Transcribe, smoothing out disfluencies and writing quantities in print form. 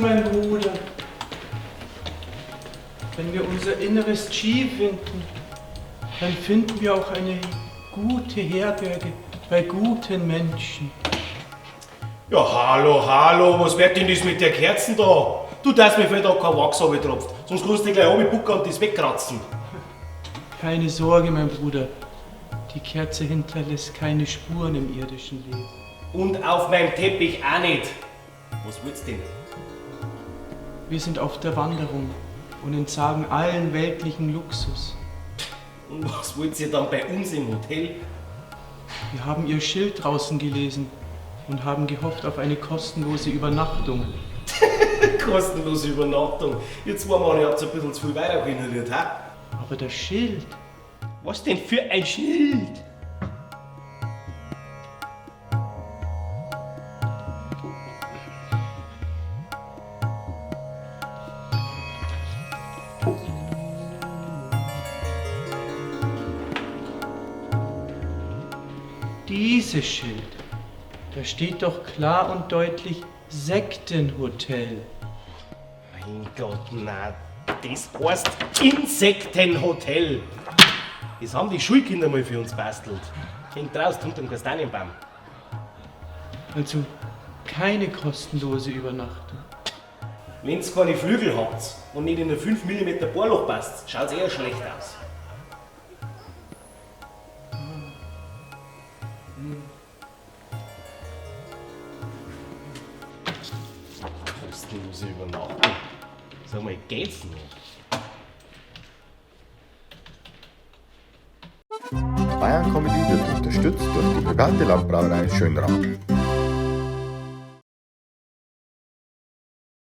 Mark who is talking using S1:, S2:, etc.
S1: mein Bruder, wenn wir unser inneres Chi finden, dann finden wir auch eine gute Herberge bei guten Menschen.
S2: Ja, hallo, hallo, was wird denn das mit der Kerzen da? Du darfst mir vielleicht auch kein Wachs runtertropft, sonst kannst du gleich runterbucken und das wegkratzen.
S1: Keine Sorge, mein Bruder. Die Kerze hinterlässt keine Spuren im irdischen Leben.
S2: Und auf meinem Teppich auch nicht. Was willst du denn?
S1: Wir sind auf der Wanderung und entsagen allen weltlichen Luxus.
S2: Und was wollt ihr dann bei uns im Hotel?
S1: Wir haben Ihr Schild draußen gelesen und haben gehofft auf eine kostenlose Übernachtung.
S2: Kostenlose Übernachtung. Ihr zwei Mann, ihr habt ein bisschen zu viel Weihrauch inhaliert, ha?
S1: Aber das Schild,
S2: Was denn für ein Schild?
S1: Dieses Schild, da steht doch klar und deutlich Sektenhotel.
S2: Mein Gott, na, das heißt Insektenhotel. Das haben die Schulkinder mal für uns bastelt. Hängt draußen unter dem Kastanienbaum.
S1: Also keine kostenlose Übernachtung.
S2: Wenn's keine Flügel habt und nicht in ein 5 mm Bohrloch passt, schaut's eher schlecht aus. Kostenlose Übernachtung. Sag mal, geht's noch?
S3: Bayern Comedy wird unterstützt durch die private Landbrauerei Schönrath.